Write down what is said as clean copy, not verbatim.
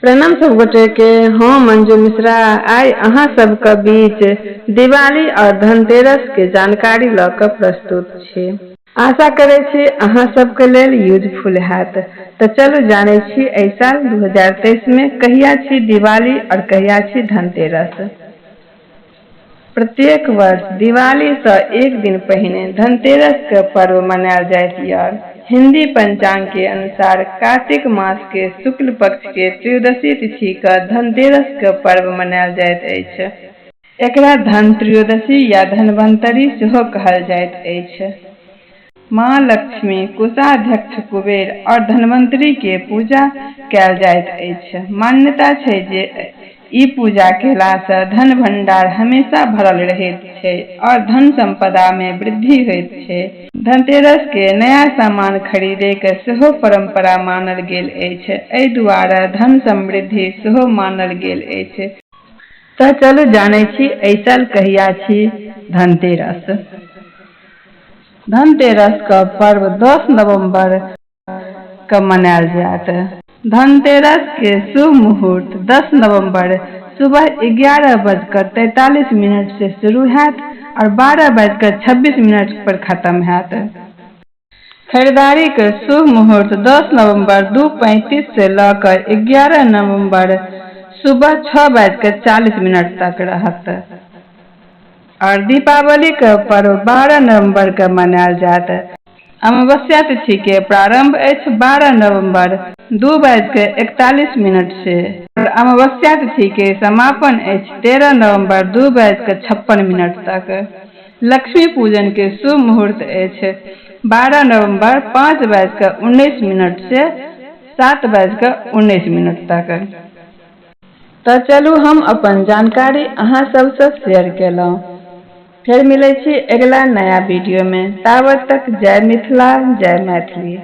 प्रणाम सब गोटे के, हम मंजू मिश्रा आइ अहाँ सबके बीच दिवाली और धनतेरस के जानकारी लऽ कऽ प्रस्तुत छी। आशा करै छी अहाँ सबके लेल यूजफुल हैत। तऽ चलू जानै छी एहि साल 2023 में कहिया छी दिवाली और कहिया छी धनतेरस। प्रत्येक वर्ष दिवाली सँ एक दिन पहिने धनतेरस के पर्व मनायल जाइत यऽ। हिंदी पंचांग के अनुसार कार्तिक मास के शुक्ल पक्ष के त्रयोदशी तिथि क धनतेरस के पर्व मनायल जाइत अछि। एकरा धन त्रयोदशी या धन्वंतरी सेहो कहल जाइत अछि। माँ लक्ष्मी, कोषाध्यक्ष कुबेर और धन्वंतरी के पूजा कयल जाइत अछि। मान्यता छै जे ई पूजा केला सँ धन भंडार हमेशा भरल रहैत छै और धन संपदा में वृद्धि होइत छै। धनतेरस के नया सामान खरीदय के सेहो परंपरा मानल गेल अछि। एहि दुआरे धन समृद्धि सेहो मानल गेल अछि। तऽ चलू जानै छी एहि साल कहिया छी धनतेरस। धनतेरस के पर्व 10 नवंबर के मनायल जायत। धनतेरस के शुभ मुहूर्त 10 नवंबर सुबह 11:43 से शुरू हैत और 12:26 पर खत्म हैत। खरीदारी के शुभ मुहूर्त 10 नवंबर 2:35 से लऽ कऽ 11 नवंबर सुबह 6:40 तक रहत। और दीपावली के पर्व 12 नवंबर के मनायल जायत। अमावस्या तिथि के प्रारंभ अछि 12 नवंबर 2:41 से और अमावस्या तिथि के समापन अछि 13 नवंबर 2:56 तक। लक्ष्मी पूजन के शुभ मुहूर्त अछि 12 नवंबर 5:19 से 7:19 तक। तऽ चलू हम अपन जानकारी अहाँ सबसँ शेयर केलहुँ। फेर मिलै छी अगिला नया वीडियो में। ताबत तक जय मिथिला, जय मैथिली।